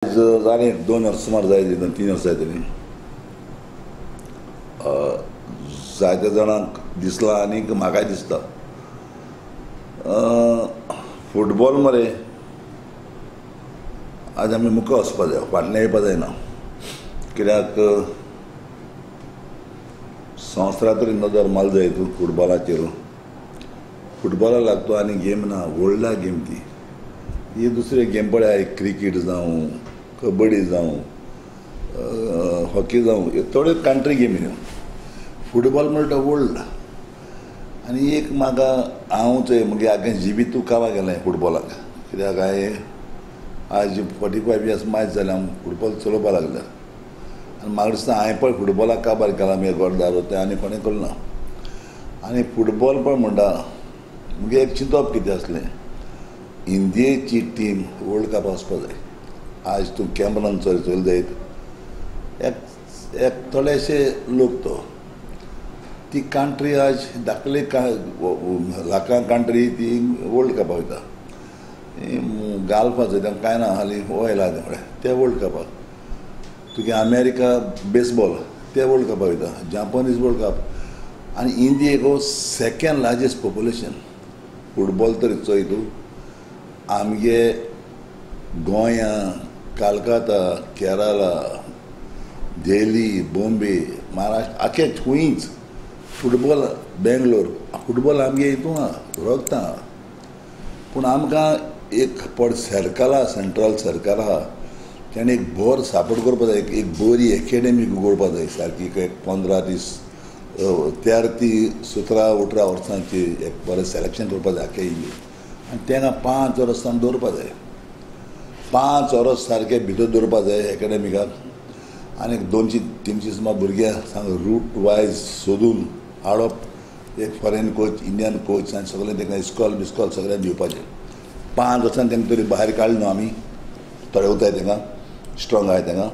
जालें 2 वर्सां सुमार जायत, 3 वर्सां जायतलीं. जायत्या जाणांक दिसलां आनी म्हाकाय दिसता फुटबॉल मरे आज आमी मुखार वचपा जाय, फाटल्यान येवपा जायना. कित्याक संवसारांत तरी नदर माल जाय तूं फुटबॉलाचेर. फुटबॉला लागतो आनी गेम ना, व्हडला गेम ती. ही दुसरी गेम पळय, क्रिकेट जावं, कबड्डी जावं, हॉकी जावं, ह्यो थोड्यो कंट्री गेमी न्हू. फुटबॉल म्हणटा व्हडला. आनी एक म्हाका हांव चोय म्हगे आगे जिवीत तूं काबार गेलें फुटबॉलाक. कित्याक हांवें आज 45 इयर्स मायज जालें हांव फुटबॉल चलोवपाक लागल्यार. आनी म्हाका दिसता हांवें पळय फुटबॉलाक काबार केला म्हगे घरदार तें आनी कोणें करूं ना. आनी फुटबॉल पळय म्हणटा म्हगे एक चिंतप कितें आसलें, इंडियेची टीम वर्ल्ड कपाक वचपा जाय. आज तूं कॅमरान चोय चोयले जायत एक थोडेशे लोक तो ती कंट्री आज धाकली लाखां कंट्री ती वर्ल्ड कपाक वयता. गाल्फाचो तांकां कांय ना, हालीं ऑयल आहा तें ते वर्ल्ड कपाक. तुगे अमेरिका बेसबॉल ते वर्ल्ड कपाक वयता, जापानीज वर्ल्ड कप. आनी इंडियेक हो सेकेंड लार्जस्ट पॉप्युलेशन. फुटबॉल तरी चोय तूं आमगे गोंया, कलकत्ता, केरला, दिल्ली, बॉम्बे, महाराष्ट्र आखे खंयच फुटबॉल, बेंगलोर फुटबॉल आमगे हितून आहा, रगतां आहा. पूण आमकां एक पड सरकार आहा, सेंट्रल सरकार आहा, तेणें एक बरो सपोर्ट करपा जाय, एक बरी एकेडमी उगडपा जाय सारकी. एक 15 दीस 13 ती 17 18 वर्सांची एक बरें सिलेक्शन करपा जाय आख्या इंडियेक. आनी तांकां 5 वर्सां दवरपा जाय, 5 वर्स सारकें भितर दवरपा जाय एकेडमिकाक. आनी 200-300 सुमार भुरग्यांक सांग रूट वायज सोदून हाडप, एक फॉरेन कोच, इंडियन कोच आनी सगळें तांकां इस्कॉल बिस्कॉल सगळें दिवपाचें. 5 वर्सां तांकां तरी भायर काडलें न्हू आमी, थोडे उरताय तांकां स्ट्रोंग आहाय तांकां,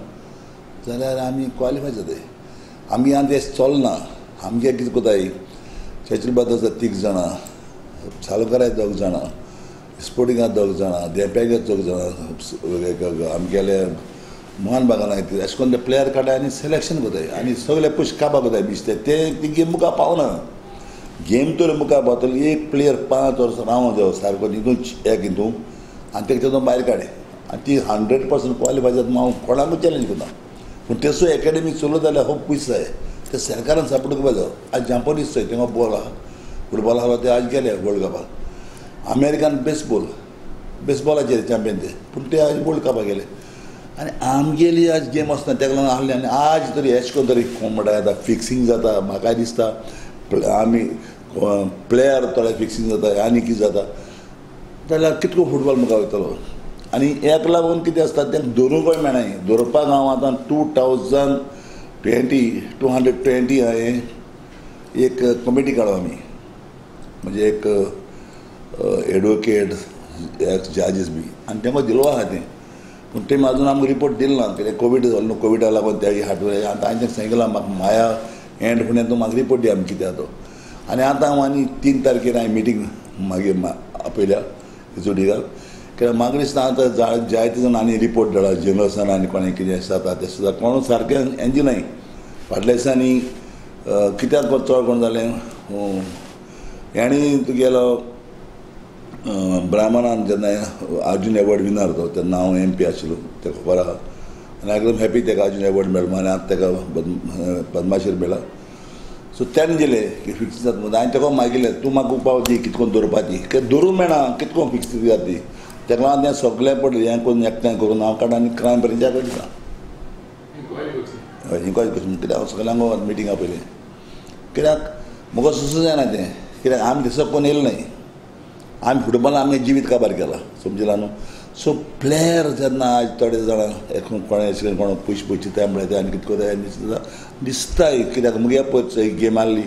जाल्यार आमी क्वॉलिफाय जाताय. आमगे आतां तें चलना. आमगे कितें कोताय, चर्चिल ब्रदर्स 3 जाणां, सालकाराय 2 जाणां, स्पोर्टिंगा 2 जाणां, देंप्यागे 4 जाणां, आमगेले मोहन बागान अशें करून ते प्लेयर काडटाय आनी सिलेक्शन कोताय आनी सगळे पयशे काबार कोताय बेश्टे. ते ती गेम मुखार पावना. गेम तर मुखार पावतली एक प्लेयर 5 वर्सां रावोंक जायो सारको हितून एक हितून आनी तेका तितून भायर काडे आनी ती 100% क्वॉलिफाय जाता. हांव कोणाकूच चॅलेंज करना. पूण तेसो एकेडमी चलत जाल्यार खूब पयशे जाय, ते सरकारान सपोर्ट करपा जायो. आज जापानीज चोय थिंगा बॉल आहा, फुटबॉल आहा, ते आज गेले वर्ल्ड कपाक. अमेरिकन बेसबॉल, बेसबॉलाचेर चॅम्पियन ते, पूण ते आज वर्ल्ड कपाक गेले. आनी आमगेली आज गेम आसना तेका लागून आहली. आनी आज तरी एश कोन तरी कोण म्हणटा येता फिक्सिंग जाता. म्हाकाय दिसता आमी प्लेयर थोडे फिक्सिंग जाता आनी कितें जाता जाल्यार कितको फुटबॉल मुखार वयतलो. आनी हेका लागून कितें आसता तें धरूंकय मेळना. धरपाक हांव आतां 2020 हांवें एक कमिटी काडलो आमी, म्हणजे एक एडवोकेट, एक्स जजीस बी, आनी तांकां दिलो आहा तें. पूण तेमी आजून आमकां रिपोर्ट दिलो ना, कित्याक कोवीड जालो न्हू, कोविडा लागून त्या हाटवे. आतां हांवें तांकां सांगलां म्हाका माया एंड फुडें तूं म्हाका रिपोर्ट दी आमी कितें आहा तो. आनी आतां हांव आनी 3 तारखेर हांवें मिटींग मागीर आपयल्या एचओडीक. कित्याक म्हाका दिसता आतां जायते जाण आनी रिपोर्ट धाडला जनरल्सान आनी कोणें कितें जाता तें सुद्दां कोण सारकें हेंजी न्हय. फाटल्या दिसांनी कित्याक चड कोण जालें, हेणी तुगेलो ब्राह्मणान जेन्ना अर्जून एवॉर्ड विनर तो तेन्ना हांव एम पी आशिल्लो, तेका खबर आहा. आनी एकदम हॅपी तेका अर्जून एवॉर्ड मेळ्ळो आनी आतां तेका पद्माश्री मेळ्ळा. सो तेणें दिलें की फिक्स जाता म्हणून हांवें तेका मागिल्लें तूं म्हाका उपाव दी कितको दवरपाची, कित्याक दवरूंक मेळना कितको फिक्स जाता ती. तेका लागून तें सगळें पडलें हें करून एकठांय करून हांव काडटा आनी क्रायम ब्रांचाक दिता. हय, इन्क्वायरी करची कित्याक हांव सगळ्यांक मिटींग आपयलें. कित्याक म्हाका सुसूं जायना तें, कित्याक आमी दिसप कोण येयलें न्हय. आमी फुटबॉलान आमगें जिवीत काबार केलां, समजला न्हू. सो प्लेयर जेन्ना आज थोडे जाणां एक कोणें अशें कोण पयशे पयशे ते म्हणटा आनी कितें करता दिसता दिसताय. कित्याक मुगे पळय गेम आहली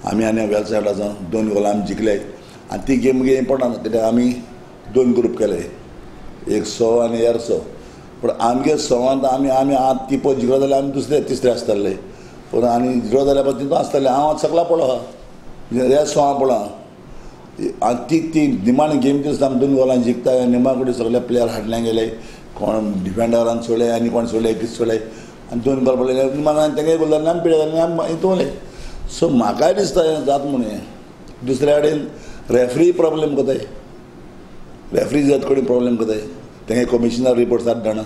आमी आनी वेलसायड आसा 2 गोल आमी जिखले आनी ती गेम मुगे इम्पोर्टंट, कित्याक आमी 2 ग्रूप केले, एक 100 आनी 150. पूण आमगे 100 आमी आमी आतां ती पळय जिखलो जाल्यार आमी दुसरे तिसरे आसतले, पूण आनी जिखलो जाल्यार पळय तितून आसतले. हांव सगळा पळो आहा, ह्या 100 पळो आहा. आनी ती ती निमाणी गेम दिसता आमी 2 गोलां जिखता, निमा कडेन सगळे प्लेयर हाडल्या गेले, कोण डिफेंडरान सोडले आनी कोण सोडले कितें सोडले आनी 2 गोल पडले मागीर तेंगे गोल जाले आमी पिडे जाले आमी हितून. सो म्हाकाय दिसता हें जाता म्हणून हें. दुसऱ्या कडेन रेफ्री प्रॉब्लेम करताय, रेफ्री जात कडेन प्रॉब्लेम करताय, तेंगे कमिशनर रिपोर्ट सात जाणा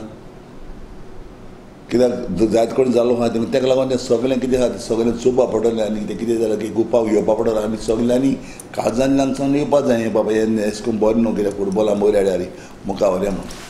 कित्याक जायत कडेन जाल्लो आहा तेका लागून तें सगळें कितें आहा सगळें चोवपा पडटलें. आनी तें कितें जालें की गुपाक येवपा पडटलें आनी सगल्यांनी काळजांतल्यान सावन येवपा जाय. बाबा हें अशें करून बरें न्हू कित्याक फुटबॉला बरें हाडयार मुखार व्हरया म्हणून.